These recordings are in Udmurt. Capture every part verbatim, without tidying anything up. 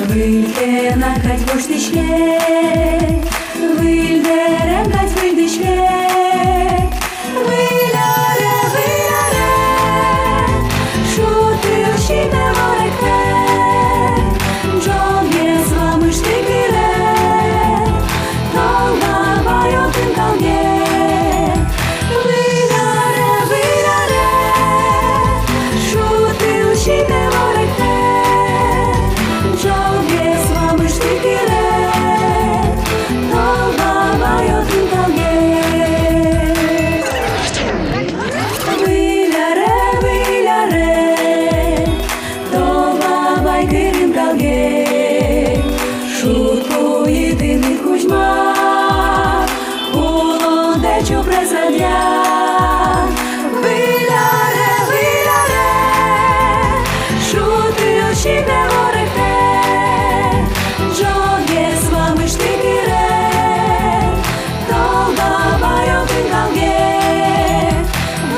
Выль кена кадь воштӥське, выль дэрем кадь выльдӥське, выль аре, выль аре, шудтӥллям симе воректэ, ӝоггес вамыштӥ кыре, тол бабай отын калге. Выль аре, выль аре, шудтӥллям симе воректэ, ӝоггес вамыштӥ кыре, тол бабай отын калге. Выль аре, выль аре, тол бабай кырын калге, шудку йытынын кузьма, улонтэк чупрес радъя. Выль аре, выль аре, шудтӥллям симе воректэ, ӝоггес вамыштӥ кыре, тол бабай отын калге.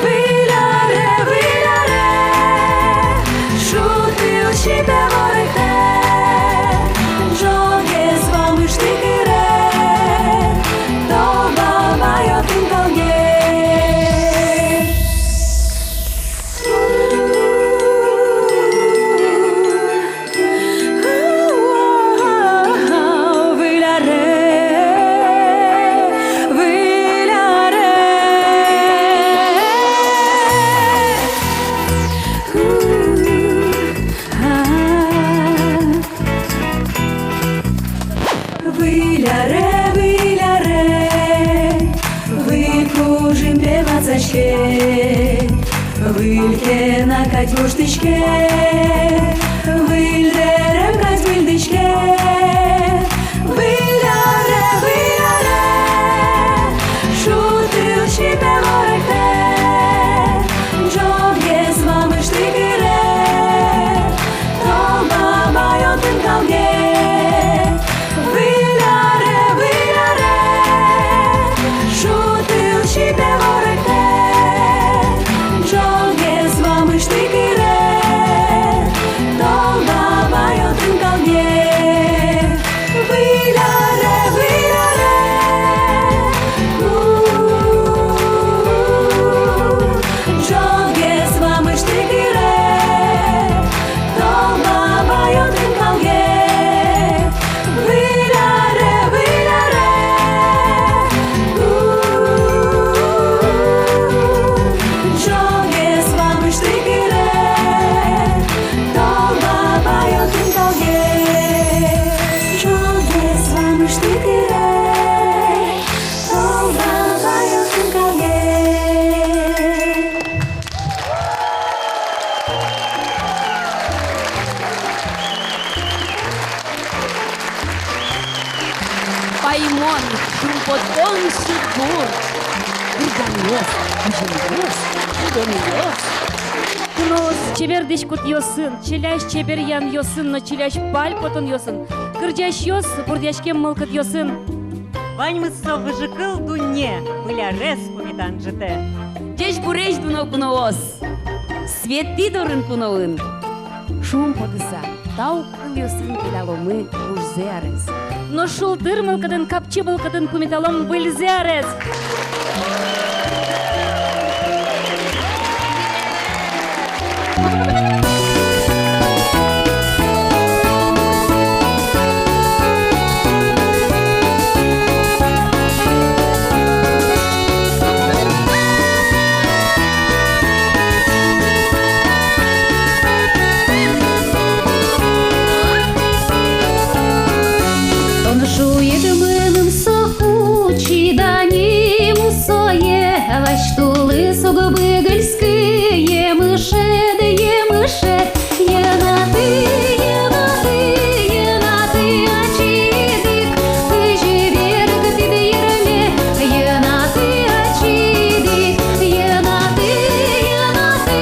Выль аре, выль аре, шудтӥллям симе воректэ, ӝоггес вамыштӥ кыре, тол бабай отын калге. Выль аре, выль аре. Выль аре, выль аре, выль кужым пе ватсаське, выль кена кадь воштӥське, выль дэрем кадь выльдӥське. Выль аре, выль аре, шудтӥллям симе воректэ, ӝоггес вамыштӥ кыре, тол бабай отын калге. Выль аре, выль аре, шудтӥллям симе воректэ, ӝоггес вамыштӥ кыре, тол бабай отын калге. Выль аре, выль аре, у-у-у, ӝоггес вамыштӥ кыре, тол бабай отын калге. Выль аре, выль аре, у-у-у, ӝоггес вамыштӥ кыре, тол бабай отын калге. Ӝоггес вамыштӥ кыре, тол бабай отын калге. Паймон, шумпотон сюгур, кырӟанъёс, кузьымъёс, кудонъёс. Куноос, чебер дӥськутъёсын, чилясь чебер янъёсын но чилясь пальпотонъёсын, кырӟасьёс бурдъяськем мылкыдъёсын. Ваньмыз со выжыкыл дунне выль арез пумитан ӝытэ. Ӟечбуресь, дуно куноос! Светӥ дорын куноын шумпотыса, тау кылъёсын келяломы вужзэ арез. Нош шулдыр мылкыдын, капчи мылкыдын пумиталом выльзэ арез. Тон шуид мыным соку, чида ни мусое, вазь тулыс уг быгыльскы, емышед, емышед. Йӧнаты, йӧнаты, йӧнаты ачид ик, кызьы берыктӥд йырме. Йӧнаты ачид ик, йӧнаты, йӧнаты,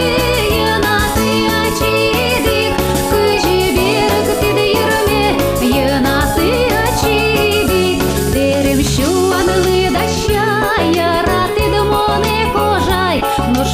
йӧнаты ачид ик, кызьы берыктӥд йырме. Йӧнаты ачид ик. Дэрем сюанлы дася яратӥд монэ, кожай, нош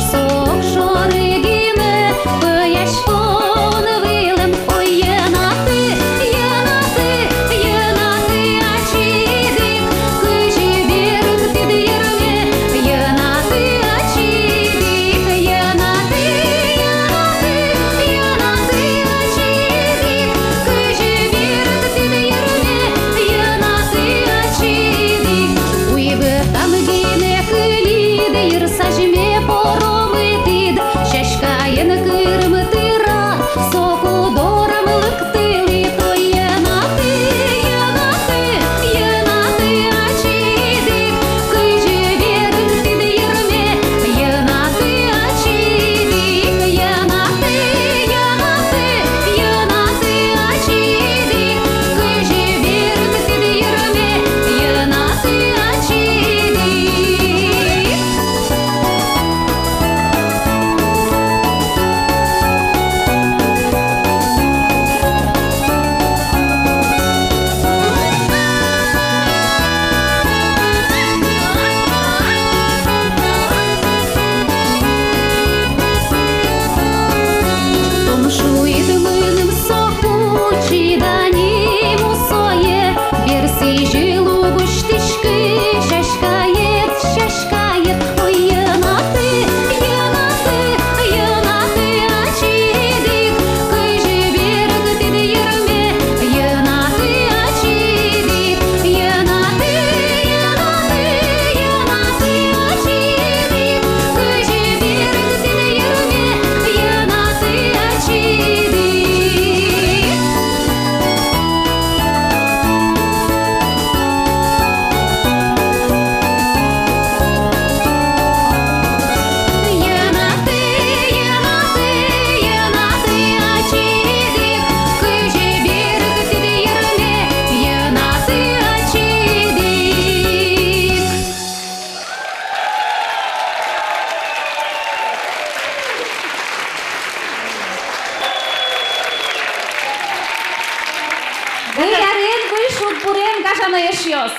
Эшъёс.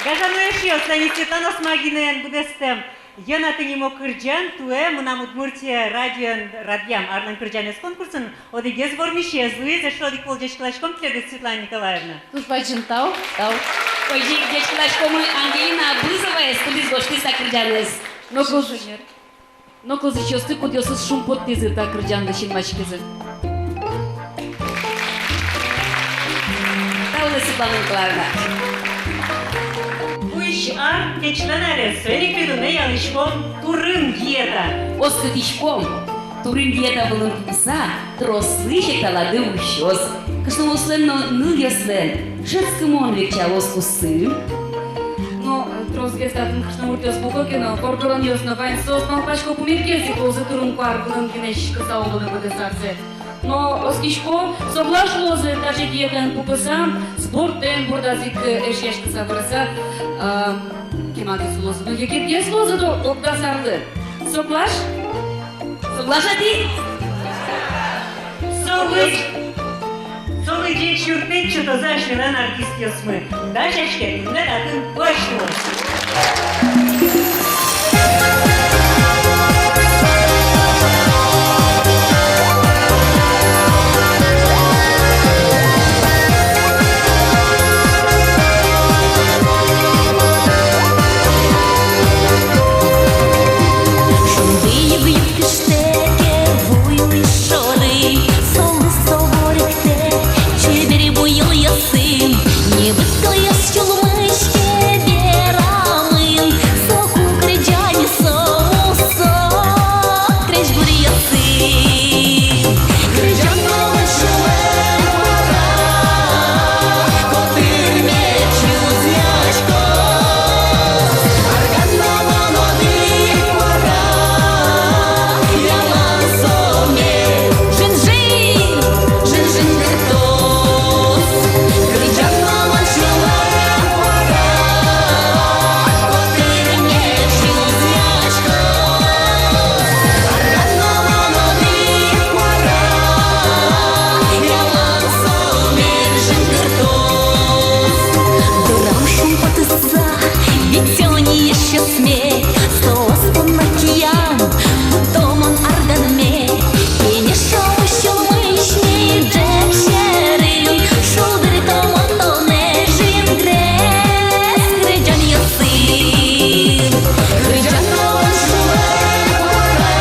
Гажано эшъёс, тани Светлана Смагинаен быдэстэм «Йӧнаты» нимо кырӟан туэ «Мынам Удмуртие» радиоын радъям арлэн кырӟанэз конкурсын одӥгез вормисез луиз. Эшшо одӥг пол ӟечкыласьком тӥледыз, Светлана Николаевна. Туж бадӟым тау, тау. Озьы ик ӟечкыласькомы Ангелина Абызоваез, кудӥз гожтӥз та кырӟанэз. Но кылзы- но кылзӥсьёсты, кудъёсыз шумпоттӥзы та кырӟанлы синмаськизы. Тау, Светлана Николаевна. Куинь ар, кенчлэн арез, соин ик ми туннэ ялӥськом турын диета. Оскытӥськом, турын диета вылын пукыса, трослы секталады усёз. Кышномуртлэн но нылъёслэн дышетскымон векчалоз туссы. Но, э, тросгес татын кышномуртъёс пуко ке но, воргоронъёс но вань, соос, малпасько, пумитгес ик луозы турын-куар вылын гинэ сиськыса улыны быдэс арзэ. Но оскисько, соглаш луозы таӵе диетаен пукыса, спортэн бордаз ик, э, эшъяськыса вырыса, а, кемагес луозы. Но егитгес луозы-а то ог дас арлы? Соглаш? Соглаш-а тӥ? Солы, солы ӟеч юрттэ, чотозы асьмелэн артистъёсмы. Дасяське, туннэ татын пӧсь луоз. Шунды йыг-юг кыште ке, вуй-уй шоры, солы со ворекътэ чебер буёлъёсын. Небыт кылъёс сюлмысь ке верамын, соку кырӟаньы со мусо крезьгуръёсын. Кырӟан но вань сюлэм куара, котырмес ӵузъяськоз. Арган но вань одӥг куара, ялан со мед жын-жын, жын-жын гыртоз. Кырӟан но вань сюлэм куара, котырмес ӵузъяськоз. Арган но вань одӥг куара, ялан со мед жын гыртоз. Дорам шумпотыса, витё ни эшъёсме, соос понна киян кутомон арганме. Кенешомы сюлмысь ни ӝӧк сьӧрын, шулдыртомы тонэ жингрес кырӟанъёсын. Кырӟан но вань сюлэм куара,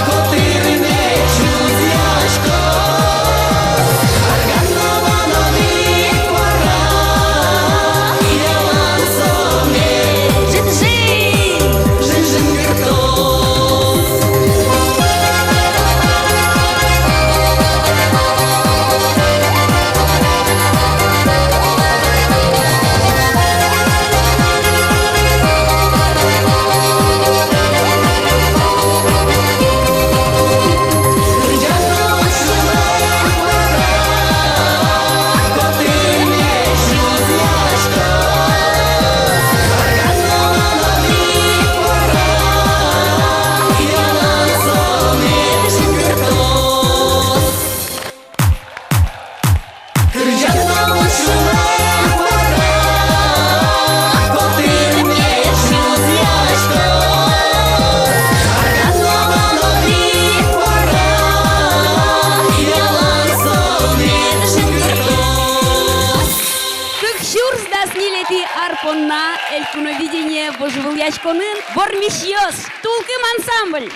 котырмес ӵузъяськоз. Арган но вань одӥг куара, ялан со мед жын-жын, жын-жын гыртоз. Кык сюрс дас ньылетӥ ар понна «Элькуновидение» вожвылъяськонын вормисьёс, «Тулкым» ансамбль.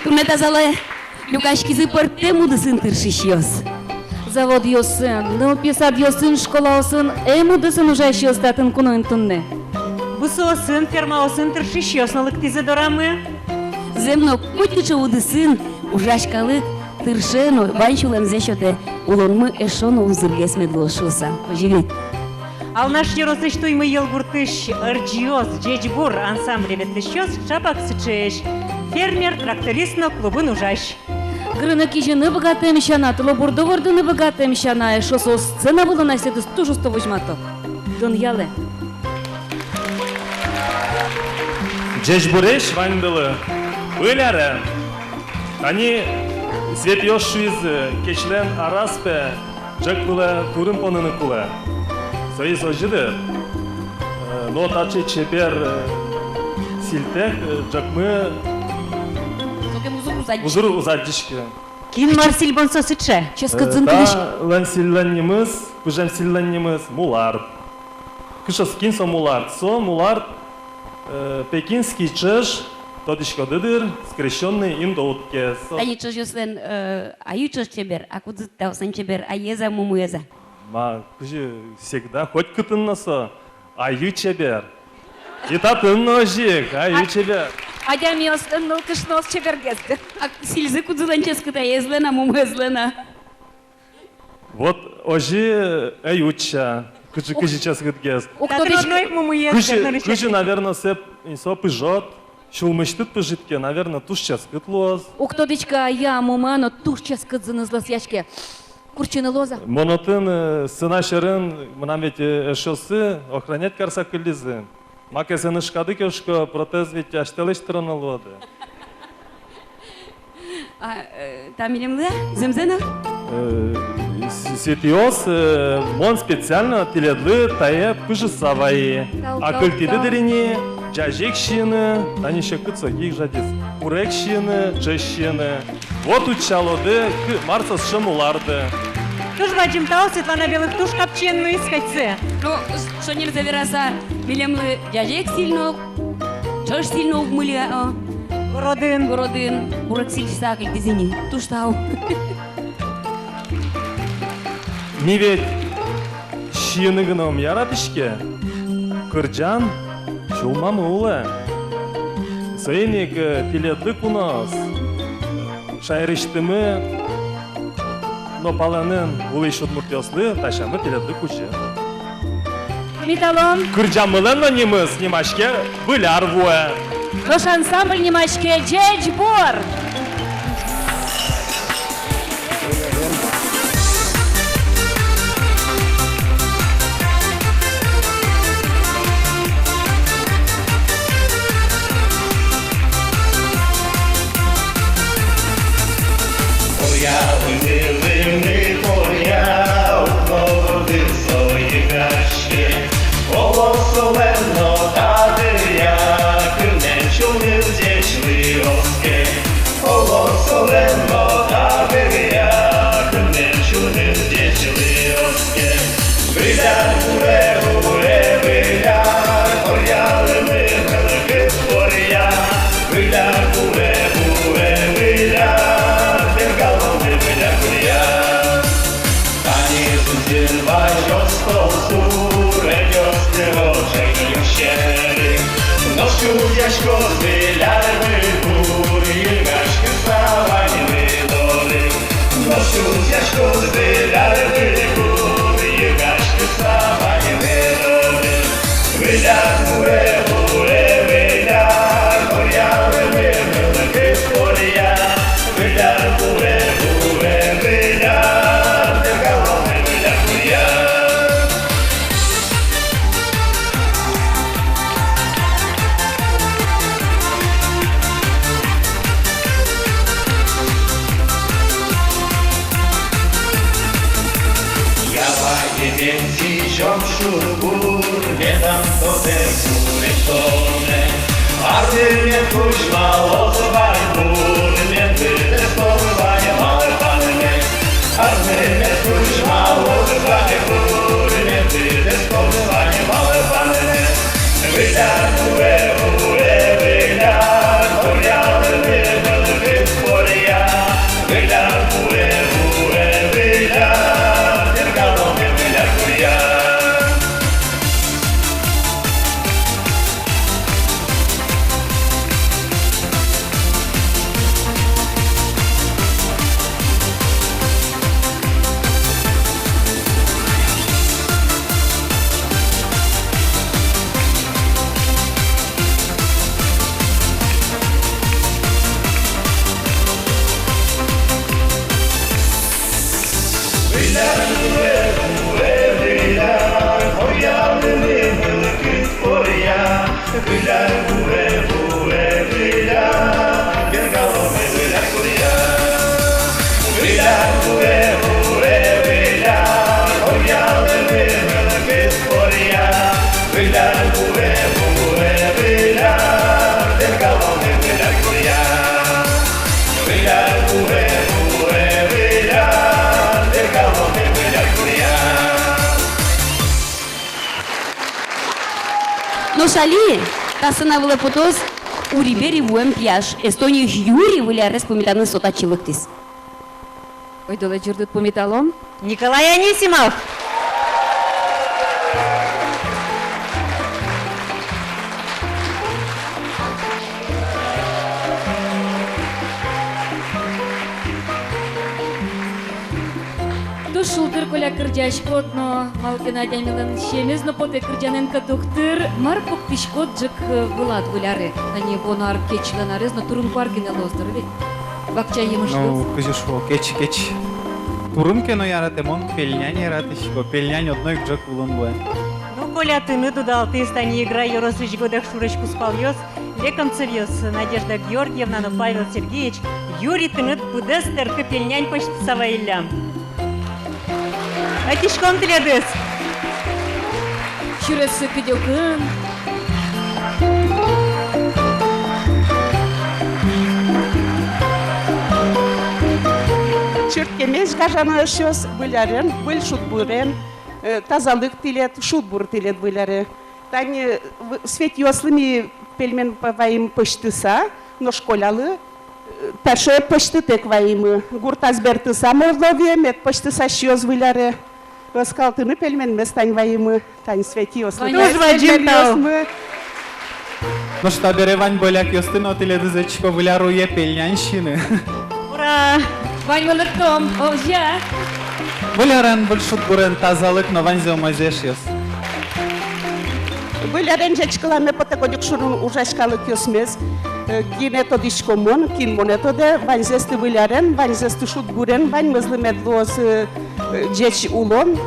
Туннэ та залэ люкаськизы пӧртэм удысын тыршисьёс. Заводъёсын, нылпи садъёсын, школаосын эм удысын ужасьёс татын куноын туннэ. Бусыосын, фермаосын тыршисьёс но лыктӥзы дорамы. Зэм но, котькыӵе удысын ужась калык тырше но вань сюлэмзэ сётэ, улонмы эшшо но узыргес мед луоз шуыса. Озьы ведь? Алнаш ёросысь Туймыйыл гуртысь «Ӧрӟиос», «Ӟечбур» ансамбле ветлӥсьёс чапак сыӵеесь: фермер, тракторист но клубын ужась. Гырыны-кизьыны быгатэм сяна, тылобурдо вордыны быгатэм сяна, эшшо соос сцена вылын асьсэдыз туж усто возьмато. Дунъялэ. Ӟечбуресь ваньдылы. Выль арен. Тани Светъёс шуизы, кечлэн араз, пе, ӝӧк вылэ турын поныны кулэ. Соиз озьы дыр. Э, но таӵе чебер, э, сильтэк, э, ӝӧкмы сокем узыр уз аддьы-, узыр уз аддьыськы. Кин мар сильбон со сыӵе? Ческыт зын кылысь. Э, та лэн сильлэн нимыз, пыжем сильлэн нимыз Мулард. Кыӵе со, кин со Мулард? Со Мулард, э, пекинский ӵӧж, тодӥськоды дыр, скрещённый индоут ке. Со тани ӵӧжъёслэн, э, айы ӵӧж чебер, а кудзэ таослэн чебер, айез-а, мумуез-а? Ма, кызьы всегда, хоть кытын но со айы чебер. И татын но озьы ик, айы чебер. Адямиослэн нылкышноос чебергес. А сильзы кудзылэн ческыт, айезлэн-а, мумуезлэн-а? Вот озьы ӧй утча, кызьы, кызьы ческытгес. Уг тодӥськы, кызьы, кызьы, наверно, со, со пыжод, сюлмысьтыд пыжид ке, наверно, туж ческыт луоз. Уг тодӥськы, айы-а, муму-а, но туж ческыт зыныз лӧсъяське. Курччыны луоз-а? Мон отын, э, сцена сьӧрын, мынам ведь, э, эшъёсы охранять карыса кыллизы. Маке сцена сяна кадь ке, шуко, протез ведь асьтэлэсь тыроно луоды. А, э, та милемлы-а, зэмзэ но? Э, с-, светъёс, э, мон специально тӥледлы тае пыжыса вайи. Тау, тау, тау. А кыльтӥды дыр ини ӟазег сиыны, тани секыт со ик жадиз. Курег сиыны, ӵӧж сиыны. Вот утчалоды, кы-, мар со сыӵе Муларды. Туж бадӟым тау, Светлана Белых туж капчиен луиз кадь сое. Ну, с-, шонерзэ вераса, милемлы ӟазег сильно, ӵӧж сильно уг мыльы, а, городын. Городын. Курег сильыса кыльтӥз ини. Туж тау. Ми ведь сиыны гинэ ум яратӥське, кырӟан сюлмамы улэ. Соин ик, э, тӥледлы, куноос, шаерысьтымы но палэнын улӥсь удмуртъёслы, дасямы тӥледлы кузьым. Ми талом. Кырӟанмылэн но нимыз нимаське «Выль ар вуэ». Нош ансамбль нимаське «Ӟечбур». Оло солэн но та дыръя кынэм сюлмыз ӟечлы оске. Оло солэн но та дыръя кынэм сюлмыз ӟечлы оске. Выль ар вуэ, вуэ, выль ар, торъялэмын мылкыд поръя. Выль ар вуэ, вуэ, выль ар, бергалом ми выль ар куя. Тани зынзын вазь остолсур, ӧдёс тыро ӵекъёс сьӧры. Нош чузъяськоз выль ар выль гур, йыгаськыса ваньмы доры. Нош чузъяськоз выль ар выль гур, йыгаськыса ваньмы доры. Выль ар вуэ, вуэ, выль ар, торъялэмын мылкыд поръя. Выль ар вуэ, вуэ, выль ар, бергалом ми выль ар куя. Я вайи пенсиысь, ом шур бур, медам тодэ куретонэ. Арлы мед кузьмалоз ваньбур, мед быдэстоз вань малпанмес. Арлы мед кузьмалоз ваньбур, мед быдэстоз вань малпанмес. Выль ар вуэ, вуэ, выль ар, торъялэмын мылкыд поръя. Выль ар вуэ, вуэ, выль ар, бергалом ми выль ар куя. Нош али та сцена вылэ потоз Урибери вуэм пияш, Эстониысь Юри, выль арез пумитаны со татчы лыктӥз. Ойдолэ ӟырдыт пумиталом. Николай Анисимов. Туж шулдыр, Коля, кырӟаськод но, малы ке но адямилэн сиемез но потэ кырӟанэн кӧт уг тыр. Мар пуктӥськод ӝӧк, э, вылад выль аре? Тани вуоно ар кечлэн арез но, турын-куар гинэ луоз дыр ведь. Бакча емыш луоз. Ну, кызьы шуо, кеч, кеч. Турын ке но яратэ, мон пельнянь яратӥсько, пельнянь одно ик ӝӧк вылын луэ. Ну, Коля, тыныд удалтӥз, тани Игра ёросысь Годэх шурысь кузпалъёс, Лекомцевъёс Надежда Георгиевна но Павел Сергеевич, Юри, тыныд быдэс тэркы пельнянь пӧзьтыса вайиллям. Ӧтиськом тӥледыз. Сюрессы кыдёкын. Чырткемесь, гажано эшъёс, выль арен, выль шудбурен, э, тазалык тӥлед, шудбур тӥлед выль аре. Тани, э, в-, Светиослы ми пельмень п-, вайим пӧзьтыса, нош Колялы, э, таӵе пӧзьтытэк вайимы. Гуртаз бертыса Мордовие, мед пӧзьтыса сиёз выль аре. Оскалтыны пельменьмес тань вайимы, тань Светиослы. Туж бадӟым тау. Нош табере вань бӧлякъёсты но тӥледыз ӧтисько выль ар уе пельнянь сиыны. Ура! Ваньмы лыктом, овзья! Выль арен, выль шудбурен, тазалык но ваньзэ умойзэ, эшъёс. Выль арен ӟечкыламе потэ котькуд шурын ужась калыкъёсмес, э, кинэ тодӥсько мон, кин монэ тодэ, ваньзэсты выль арен, ваньзэсты шудбурен, ваньмызлы мед луоз, э, ӟеч улон,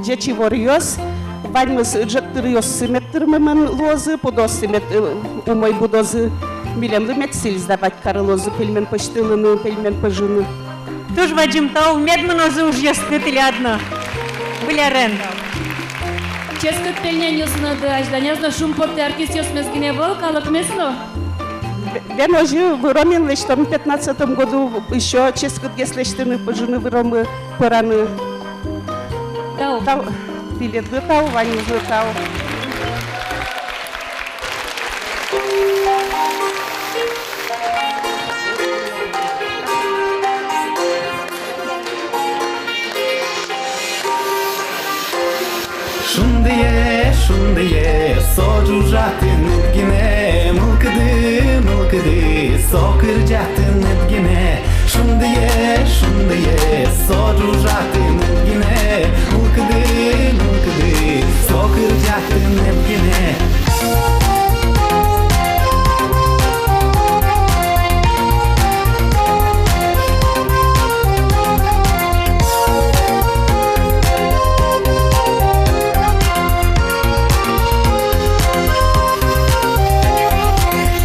ӟеч иворъёс, ваньмыз ӝӧктыръёссы мед тырмымон луозы, пудооссы мед, э, умой будозы, милемлы мед сӥль сдавать карылозы, пельмень пӧзьтылыны, пельмень пӧжыны. Туж бадӟым тау, мед мынозы ужъёсты тӥляд но выль арен. Ческыт пельняньёсыныды азьланяз но шумпоттэ артистъёсмес гинэ ӧвӧл, калыкмес но. Бен, озьы выро, мин лэсьтом пятнадцатом году, ещё ческытгес лэсьтыны, пӧжыны выромы, пӧраны. Тау. Тау. Тӥледлы тау, ваньмызлы тау. Шундые, шундые, со ӝужатӥд гинэ, мылкыды, мылкыды, со кырӟатӥд гинэ. Шундые, шундые, со ӝужатӥд гинэ, мылкыды, мылкыды, со кырӟатӥд гинэ.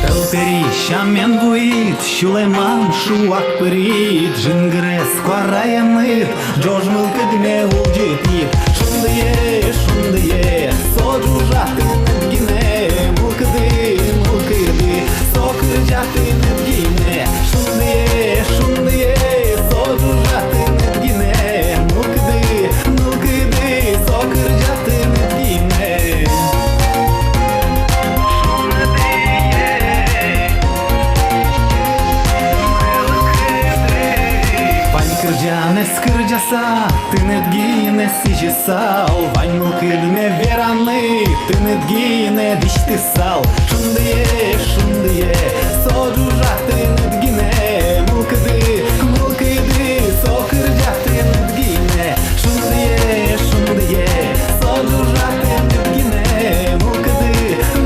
Тӧл пери сямен вуид, сюлэмам шуак пырид, жингырес куараеныд ӝож мылкыдме улӟытӥд. Шундые, шундые, со ӝужатӥд гинэ, мылкыды, мылкыды, со кырӟатӥд гинэ. Шундые, шундые, со ӝужатӥд гинэ, мылкыды, мылкыды, со кырӟатӥд гинэ. Вань кырӟанэз кырӟаса, тыныд гинэ сӥзьысал, вань мылкыдме вераны, тыныд гинэ дӥсьтысал. Шундые, шундые, со ӝужатӥд гинэ, мылкыды, мылкыды, со кырӟатӥд гинэ. Шундые, шундые, со ӝужатӥд гинэ, мылкыды,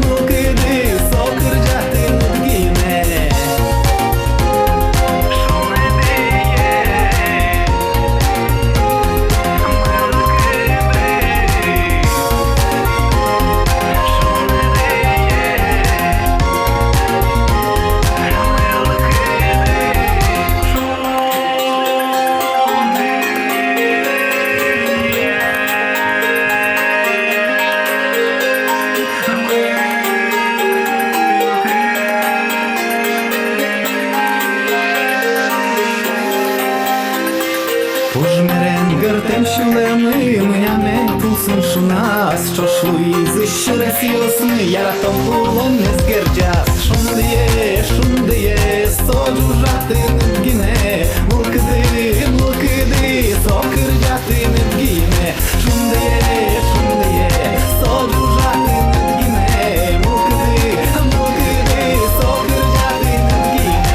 мылкыды, со кырӟатӥд гинэ. Кужмерен гыртэм сюлэмы мынямед улсын шунал, Ӵош луизы сюресъёсмы, яратон улонмес герӟаз. Шундые, шундые, со ӝужатыны гинэ, мылкыды, мылкыды, со кырӟатыны гинэ. Шундые, шундые, со ӝужатыны гинэ, мылкыды, мылкыды, со кырӟатыны гинэ.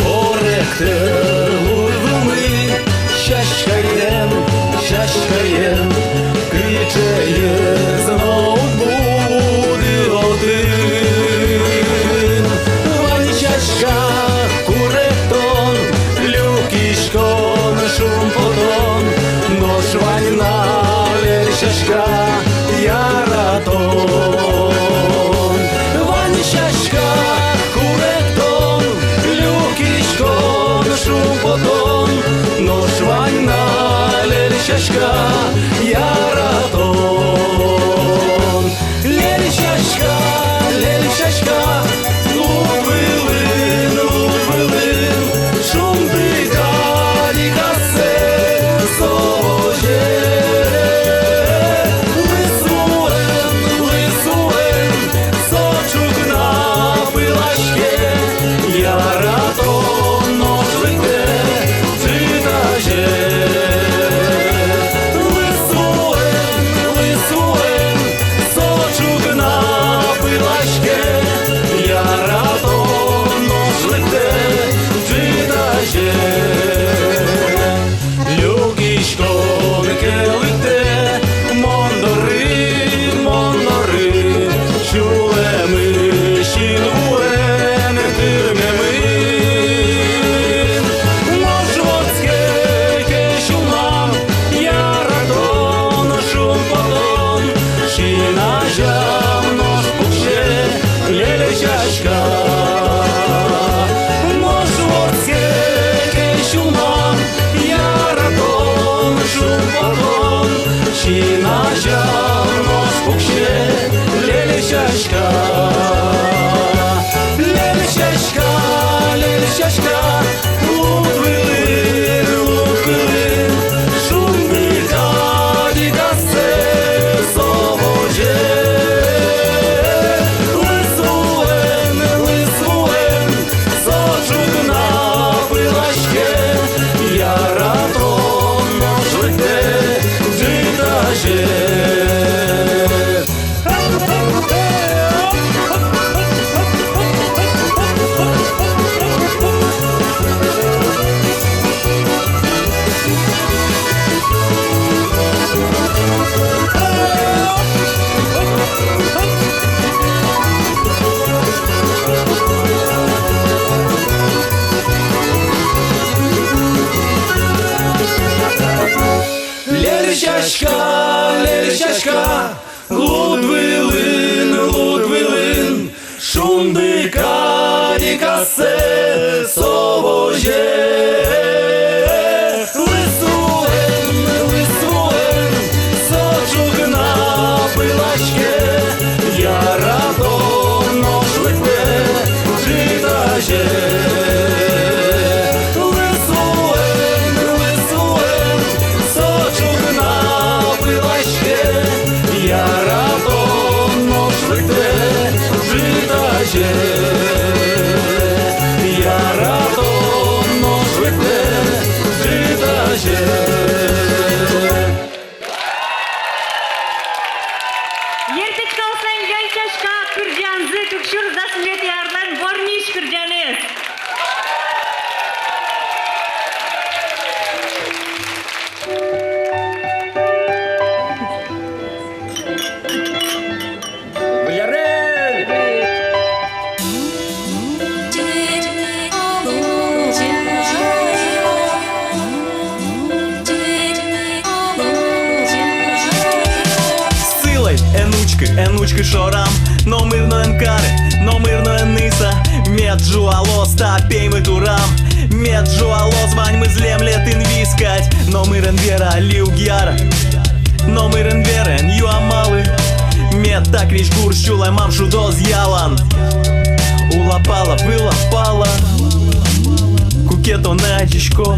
Воректэ луд вылмы сяськаен, сяськаен, кыӵеез но уг буды отын. Вань сяська куректон, люкиськон, шумпотон, нош вань на лель сяська яратон. Вань сяська куректон, люкиськон, шумпотон, нош вань на лель сяська яратон. Лель сяська, лель сяська, луд вылын, луд вылын, шунды кадь ик ассэ со возе. Лыз вуэн, лыз вуэн, со ӵукна пылаське, яратон нош лыктэ ӝытазе. Лыз вуэн, лыз вуэн, со ӵукна пылаське, яратон нош лыктэ ӝытазе. Люкиськон ке лыктэ мон доры, мон доры, сюлэмысь синвуэн тырмемын. Нош вордске ке сюлмам яратон, шумпотон, син азям нош пуксе лель сяська. Нош вордске ке сюлмам яратон, шумпотон, син азям нош пуксе лель сяська. Лель сяська, лель сяська, луд вылын, луд вылын, шунды кадь ик ассэ со возе. Лыз вуэн, лыз вуэн, со ӵукна пылаське, яратон нош лыктэ ӝытазе. Лель сяська, лель сяська, луд вылын, луд вылын, шунды кадь ик ассэ со возе. Лыз вуэн, лыз вуэн, со ӵукна пылаське, яратон нош лыктэ ӝытазе. Лыз вуэн, лыз вуэн, со ӵукна пылаське, яратон нош лыктэ ӝытазе. Яратон Кышорам, номыр но эн кары, номыр но эн ныса. Мед ӝуалоз та пеймыт урам, мед ӝуалоз ваньмыз лемлетын вискать. Номыр эн вера, али уг яра, номыр эн вера, эн юа малы. Мед та крезьгур сюлэмам шудоз ялан. Улапала, вылапала, куке тонэ адӟисько,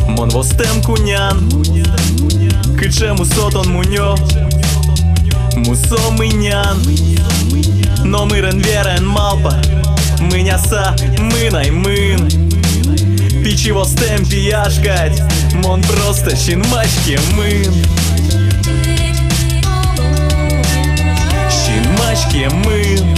мон востэм кунян. Кыӵе мусо тон мунё, мусо мынян. Номыр эн вера, эн малпа, мыняса мын ай мын. Пичи востэм пияш кадь, мон просто синмаськемын. Синмаськемын.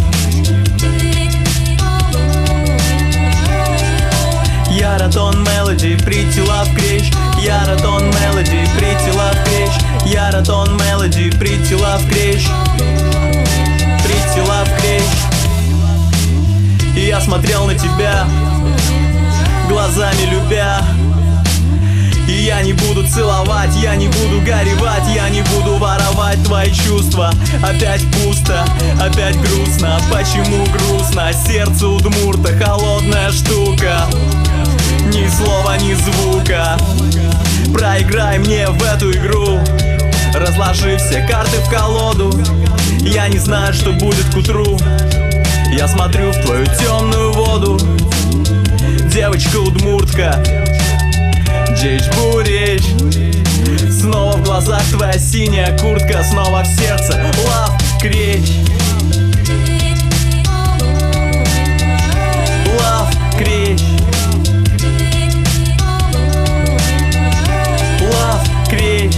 Яратон мелоди, Pretty Love крезь. Яратон мелоди, Pretty Love крезь. Яратон мелоди, Pretty Love крезь. Pretty Love крезь. И я смотрел на тебя, глазами любя. И я не буду целовать, я не буду горевать, я не буду воровать твои чувства. Опять пусто, опять грустно. Почему грустно? Сердце удмурта холодная штука. Ни слова, ни звука. Проиграй мне в эту игру. Разложи все карты в колоду. Я не знаю, что будет к утру. Я смотрю в твою тёмную воду. Девочка удмуртка, ӟечбуресь. Снова в глазах твоя синяя куртка, снова в сердце Love крезь. Love крезь. Love крезь.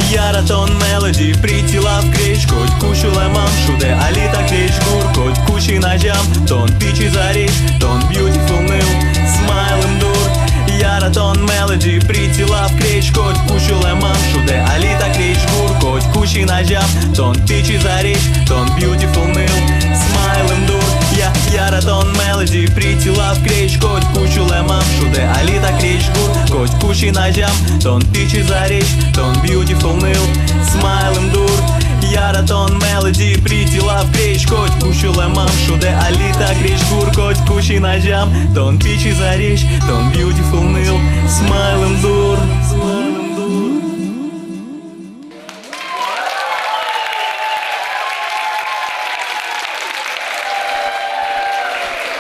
Яратон мелоди, Pretty Love крезь. Котьку сюлэмам шудэ али та крезьгур, котьку син азям тон пичи зарезь, тон beautiful ныл, смайлым дур. Яратон мелоди, Pretty Love крезь. Котьку сюлэмам шудэ али та крезьгур, котьку син азям тон пичи зарезь, тон beautiful ныл, смайлым дур. Я, яратон мелоди, Pretty Love крезь. Котьку сюлэмам шудэ али та крезьгур, котьку син азям тон пичи зарезь, тон beautiful ныл, смайлым дур. Яратон мелоди, Pretty Love крезь. Котьку сюлэмам шудэ али та крезьгур, котьку син азям тон пичи зарезь, тон beautiful ныл, смайлым дур.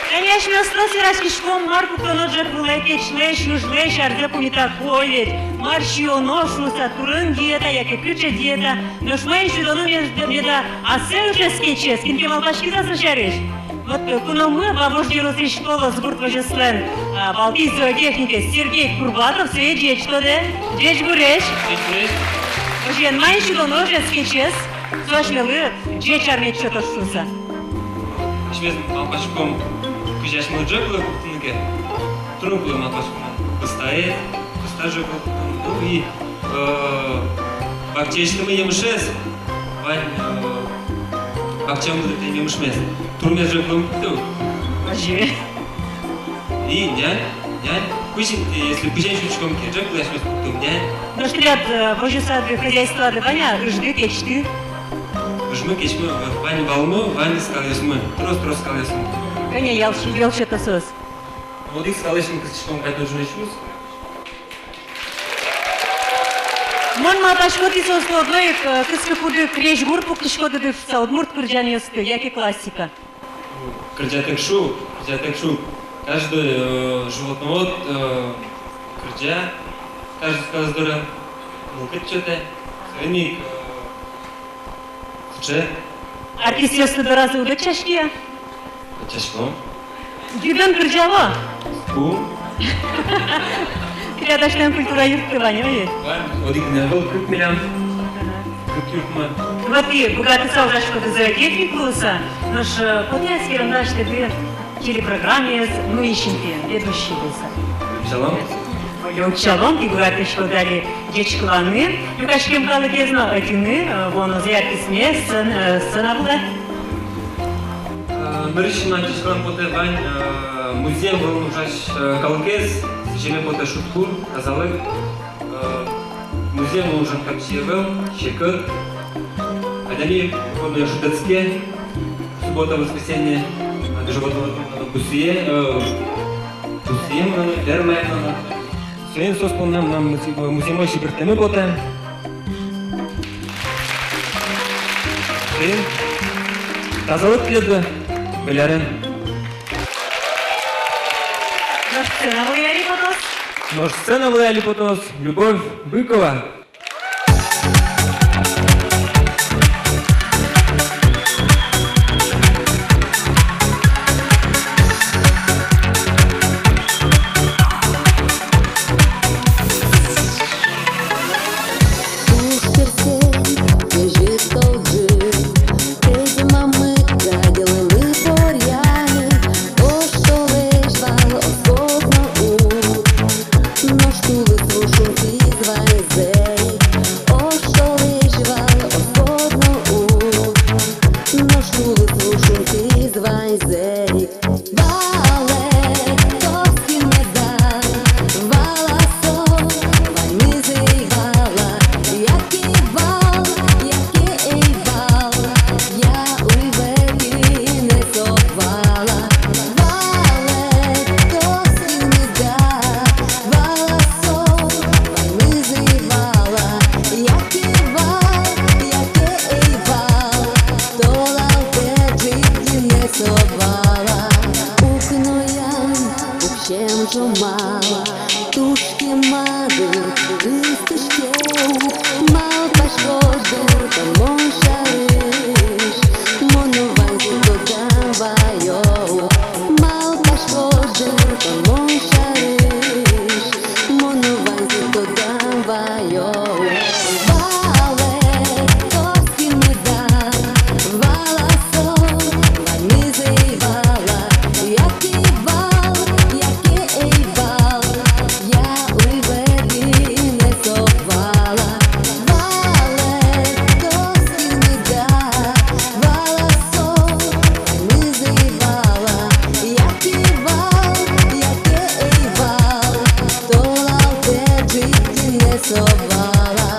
Тани асьмеос трос вераськиськом, мар пуктоно ӝӧк вылэ, кечлэсь, ыжлэсь арзэ пумитаку, ой ведь. Мар сиёно шуыса, турын диета яке кыӵе диета. Нош маин сюдоно мед-, меда ассэ ыжез, кечез, кин ке малпаськиз-а со сярысь? Вот, э, куномы Вавож ёросысь «Колос» гурт возёслэн, а, валтӥсь зоотехникез Сергей Курбатов сое ӟеч тодэ. Ӟечбуресь. Ӟечбуресь. Озьыен, маин сюдоно ыжез, кечез, со асьмелы ӟеч ар мед сётоз шуыса? Асьмеос малпаськом, кызьы асьмелы ӝӧк вылэ пуктыны ке. Трос кулэ малпаськом. Кыстаез, кыста ӝӧк вылэ пуктыны. Ну и, э, бакчаысьтымы емышез. Вань, э, бакчамы дытэм емышмес. Турмез ӝӧк вылэ пуктом. Озьы. И нянь, нянь. Пызь интые, если пызен сюдӥськом ке, ӝӧк вылэ асьмеос пуктом нянь. Нош тӥляд, э, возёсады, хозяйствоады вань-а ыжды, кечды? Ыжмы, кечмы, вот, вань валмы, вань скалъёсмы. Трос, трос скалъёсмы. Кӧня йӧл, йӧл сётэ соос? Одӥг скалэсь ини кыстӥськом кадь, ӝыны сюрс. Мон малпасько, тӥ соосты одно ик, э, кыскы куды крезьгур пуктӥськоды шуыса, удмурт кырӟанъёсты, яке классика? Кырӟатэк шу, кырӟатэк шу. Каждый, э, животновод, э, кырӟа, каждый скалэз дорын мылкыд сётэ. Соин ик, э, Сыӵе. Артистъёсты доразы уд ӧтчаськы-а? Ӧтчаськом. Гидэн кырӟало? Ку. Тӥляд асьтэн культура юртты вань, ой? Вань, одӥг гинэ ӧвӧл, кык милям. Кык юртмы. Вот тӥ быгатыса ужаськоды зоотехник луыса, нош, э, потэ-а эскеронды асьтэды телепрограммаез нуись интыын, ведущий луыса? Ӧтчалом. Ӧтчалом, тӥ быгатӥськоды али ӟечкыланы люкаськем калыкез но, ӧтьыны, э, вуонозэ артистмес сцен-, э, сцена вылэ. Э, нырысь ик мынам ӟечкылан потэ вань, э, Музъем вылын ужась, э, калыкез сӥземе потэ шудкур, тазалык. Э, музъем вылын ужан капчи ӧвӧл, секыт. Адями, ну, шутэтске, суббота, воскресенье, а, даже вот, вот, вот, бусые, э, бусые, э, фермае, э. Соин соос понна мынам музъем-, музъеммы озьы берттэме потэ. Соин тазалык тӥледлы, Беляре. Нош сцена вылэ али потоз. Нош сцена вылэ али потоз Любовь Быкова. Туж керсен, кезьыт толджык, тӧдьы мамык гадьыллы поръяны, оштолэзь вал, оскод но уд. Нош тулыс ву шунтӥз ваньзэ ик, оштолэзь вал, оскод но уд. Нош тулыс ву шунтӥз ваньзэ ик. Валэктоз кин меда, вала со, ваньмыз ӧй вала, яке вал, яке ӧй вал, я уйвӧтын ӧй со вала. Валэктоз кин меда, вала со, ваньмыз ӧй вала, яке вал, яке ӧй вал, толалтэ ӝыт гинэ со вала. Укноян уксем ӝомал, туж кема дыр ыстӥське ук. Малпаськод дыр тон мон сярысь, мон но ваньзэ тодам ваё ук. Малпаськод дыр тон мон сярысь, мон но ваньзэ тодам ваё ук. Валэктоз кин меда, вала со, ваньмыз ӧй вала, яке вал, яке ӧй вал, я уйвӧтын ӧй со вала. Валэктоз кин меда, вала со, ваньмыз ӧй вала, яке вал, яке ӧй вал, толалтэ ӝыт гинэ со вала.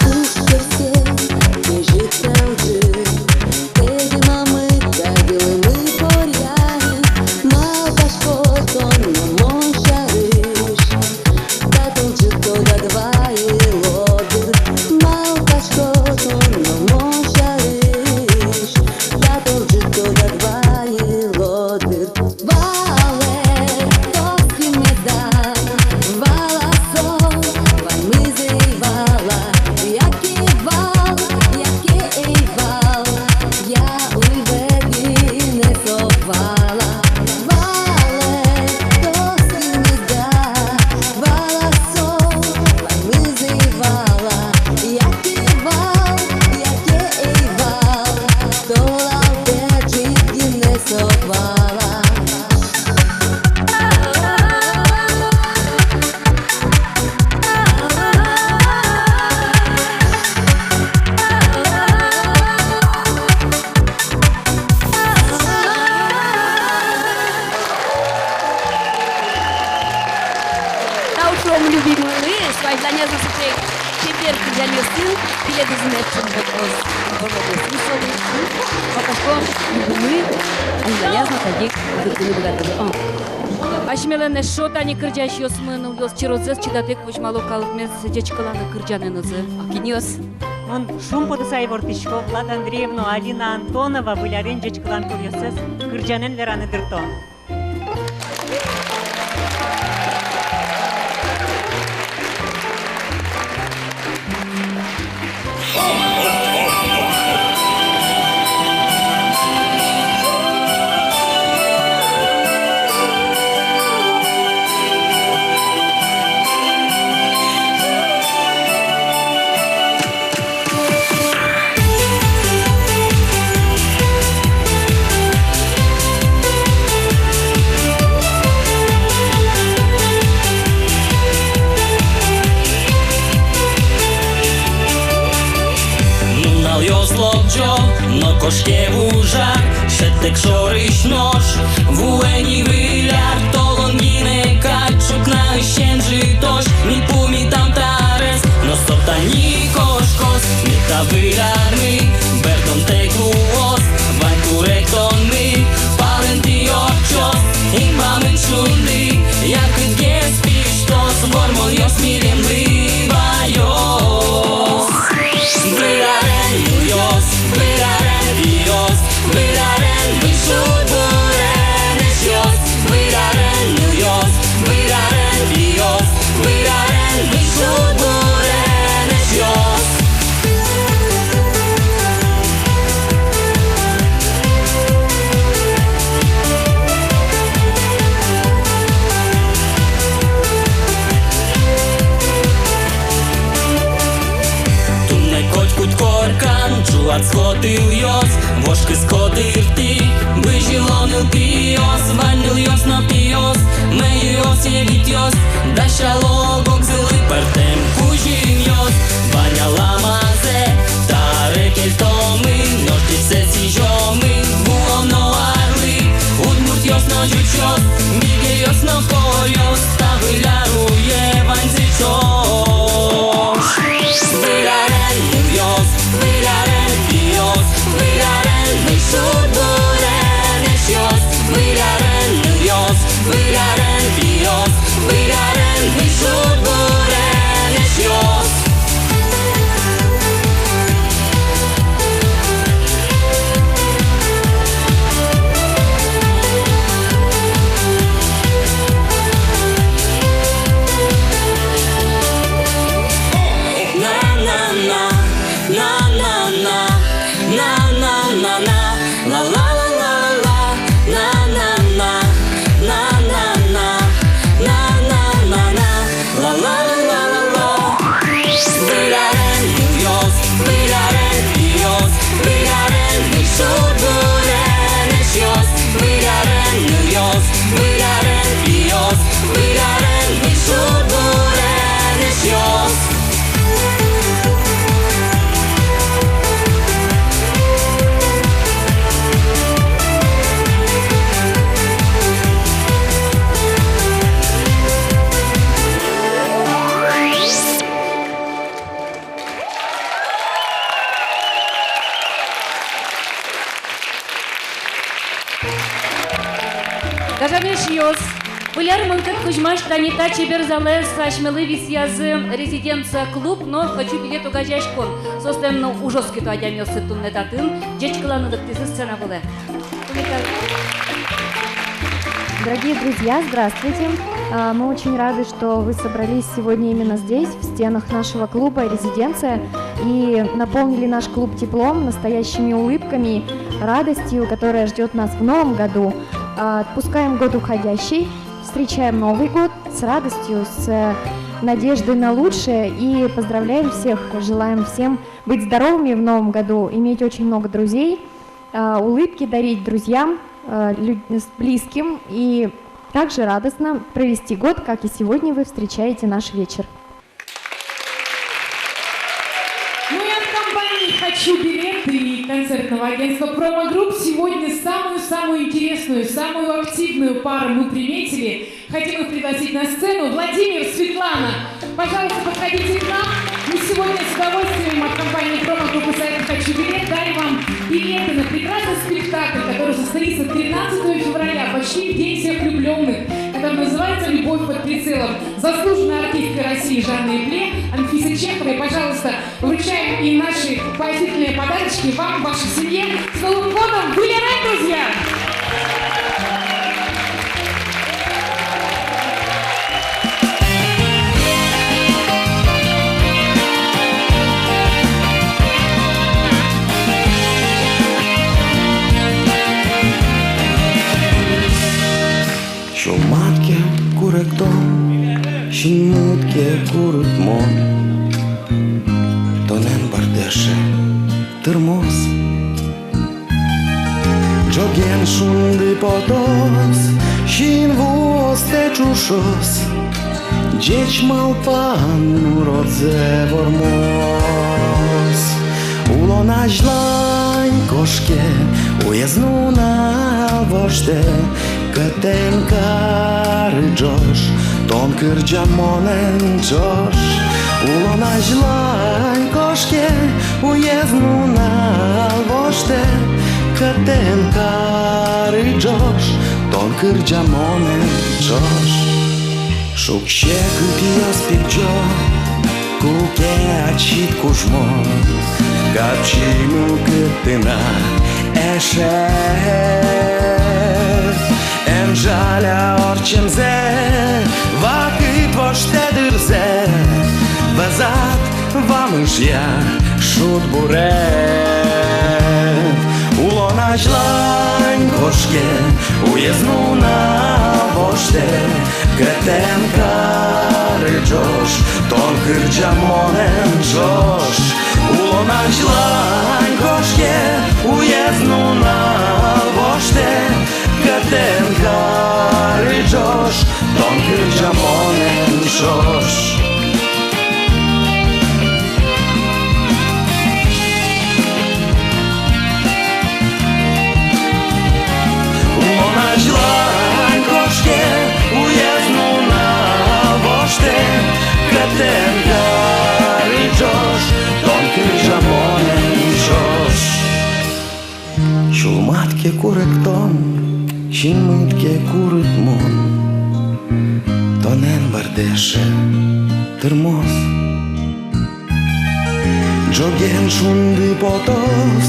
Туж керсен, кезьыт толджык, тӧдьы мамык гадьыллы поръяны, малпаськод тон но мон сярысь. Та толджык тодад вайылод дыр, малпаськод тон но мон сярысь. Та толджык тодад вайылод дыр. Валэктоз кин меда, вала со, ваньмыз ӧй вала, яке вал, яке ӧй вал, я уйвӧтын ӧй со вала. Валэктоз кин меда, вала со, ваньмыз ӧй вала, яке вал, яке ӧй вал, толалтэ ӝыт гинэ со вала. Тау шуом любимойлы, со азьланяз но сыӵе чебер кырӟанъёсын тӥледыз мед шумпотоз. Боже, Иисус, малпасько, любимый, азьланяз но тазьы ик кырӟаны быгатозы. О. Асьмелэн эшшо тани кырӟасьёсмы, нылъёс, чирозэс чидатэк возьмало калыкмес ӟечкыланы кырӟанэнызы. А кинъёс? Мон шумпотыса ивортӥсько, Влад Андреев но Алина Антонова Выль арен ӟечкылан кылъёссэс кырӟанэн вераны дырто. Ёс лобӟо но кошке вужар, шӧдтэк шорысь нош. Вуэ ни выль ар, толон гинэ кадь, ӵукнаысен ӝытозь. Ми пумитам та арез, но со тани кошкоз. Мед та выль армы бӧрдонтэк луоз, вань куректонмы палэнтӥ ортчоз. Инбамын шунды яркытгес пиштоз, вормонъёс милемлы ваёз. Выль арен, нылъёс, выль арен, пиос, выль арен, выль шудбурен, эшъёс. Выль арен, нылъёс, выль арен, пиос, выль арен, выль шудбурен, эшъёс. Туннэ котькуд коркан ӝуатско тылъёс, вошкыско дыртӥ бызьыло нылпиос. Вань нылъёс но пиос, мӧйыос, егитъёс, дасяло огзылы пӧртэм кузьымъёс. Вань аламазэ та аре кельтомы, нош ӟечсэ сӥзёмы вуоно арлы. Удмуртъёс но ӟучъёс, мигельёс но коръёс, та выль ар уе ваньзы ӵош. Выль арен, нылъёс, выль арен, пиос, выль арен, выль шудбурен, эшъёс. Выль арен, нылъёс, выль арен, пиос, выль арен, выль шудбурен, эшъёс. На-на-на, на-на-на, на-на-на-на, ла-ла-ла-ла-ла, на-на-на, на-на-на, на-на-на-на, ла-ла-ла-ла-ла. Выль арен, нылъёс, выль арен, пиос, выль арен, выль шудбурен, эшъёс. Выль арен, нылъёс, выль арен, пиос, выль арен, выль шудбурен, эшъёс. Гажано эшъёс, выль ар мылкыд кузьмась тани та чебер залэз асьмелы висъязы «Резиденция» клуб но «Хочу билет» огазеяськон. Соослэн но уж оскыто адямиоссы туннэ татын, ӟечкыланы лыктӥзы сцена вылэ. Дорогие друзья, здравствуйте. А, мы очень рады, что вы собрались сегодня именно здесь, в стенах нашего клуба «Резиденция», и наполнили наш клуб теплом, настоящими улыбками, радостью, которая ждёт нас в новом году. А, отпускаем год уходящий, встречаем Новый год с радостью, с, э, надеждой на лучшее и поздравляем всех, желаем всем быть здоровыми в новом году, иметь очень много друзей, а, улыбки дарить друзьям, а, лю-, с-, близким и также радостно провести год, как и сегодня вы встречаете наш вечер. Ну и от компании «Хочу билеты» и концертного агентства «Промо Групп» сегодня самую-самую интересную, самую активную пару мы приметили. Хотим их пригласить на сцену. Владимир, Светлана, пожалуйста, подходите к нам. Мы сегодня с удовольствием от компании «Промо Групп» и сайта «Хочу билет» дарим вам билеты на прекрасный спектакль, который состоится тринадцатого февраля, почти в День всех влюблённых, который называется «Любовь под прицелом». Заслуженная артистка России Жанна Эбле, Анфиса Чехова. И, пожалуйста, вручаем и наши поощрительные подарочки вам, вашей семье. С Новым годом! Выль арен, друзья! Сюлмад ке куректон, синмыд ке курытмон, тонэн бӧрдыса тырмоз. Ӝоген шунды потоз, синвуосты ӵушоз, ӟеч малпан уродзэ вормоз. Улон Азьлань кошке, уез нунал воштэ, кӧтэн кары ӝож, тон кырӟа монэн ӵош. Улон азьлань кошке, уез нунал воштэ, кӧтэн кары ӝож, тон кырӟа монэн ӵош. Шуг-секытъёс пегӟо, куке ачид кужмо, капчи мылкыд тынад эше. Эн жаля ортчемзэ, вакыт воштэ дырзэ, вӧзад вамышъя шудбуред. Улон азьлань кошке, уез нунал воштэ, кӧтэн кары ӝож, тон кырӟа монэн ӵош. Улон азьлань кошке, уез нунал воштэ, кӧтэн кары ӝож, тон кырӟа монэн ӵош. Улон азьлань кошке, уез нунал воштэ, кӧтэн кары ӝож, тон кырӟа монэн ӵош. Сюлмад ке куректон, синмыд ке курыт мон, тонэн бӧрдэ эше тырмоз. Ӝоген шунды потоз,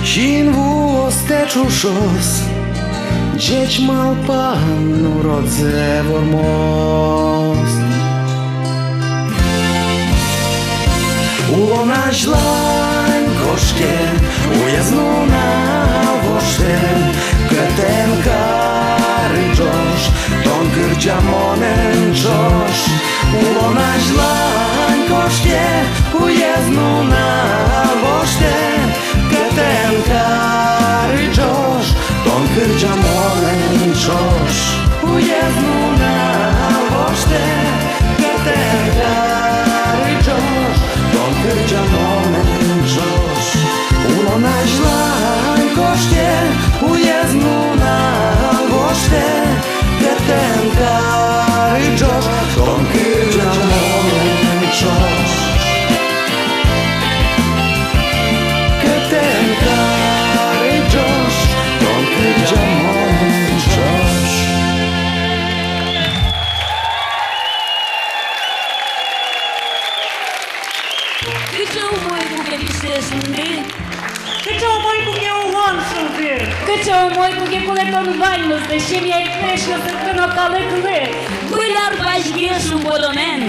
синвуостэ ӵушоз, ӟеч малпан уродзэ вормоз. Улон азьлань кошке, уез нунал воштэ, кӧтэн кары ӝож, тон кырӟа монэн ӵош. Улон азьлань кошке, уез нунал воштэ, кӧтэн кары ӝож, тон кырӟа монэн ӵош. Уез нунал воштэ, кӧтэн кары ӝож, тон кырӟа монэн ӵош. Улон азьлань кошке, уез нунал воштэ, кӧтэн кары ӝож, тон кырӟа монэн ӵош. Кӧтэн кары ӝож, тон кырӟа монэн ӵош. Кыӵе умой, куке пиштэ шунды. Кыӵе умой, куке улон шулдыр. Кыӵе умой, куке кулэ тон ваньмызлы, семья, кылэсь но сыӵе но калыклы. Выль ар вазьгес шумпотонэн.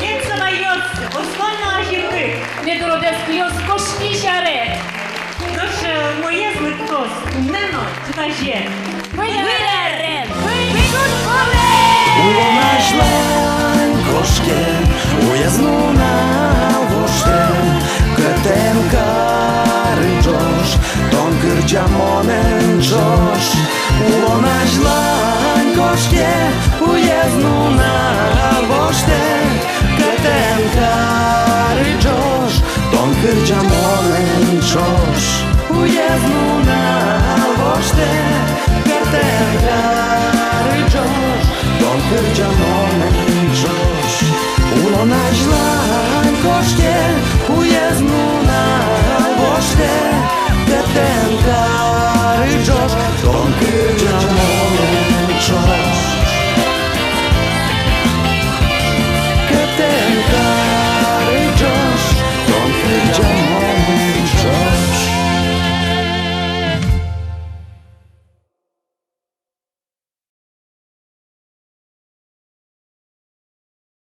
Эн савайёс, оскон но азинлык. Мед уродэз кылёз кошкись аре. Нош, э, умоез лыктоз туннэ но тыназе. Выль арен! Выль куспалэн! Улон азьлань кошке, уез нунал воштэ, кӧтэн кары ӝож, тон кырӟа монэн ӵош. Улон азьлань кошке, уез нунал воштэ, кӧтэн кары ӝож, тон кырӟа монэн ӵош. Уез нунал воштэ, кӧтэн кары ӝож, тон кырӟа монэн ӵош. Улон азьлань кошке, уез нунал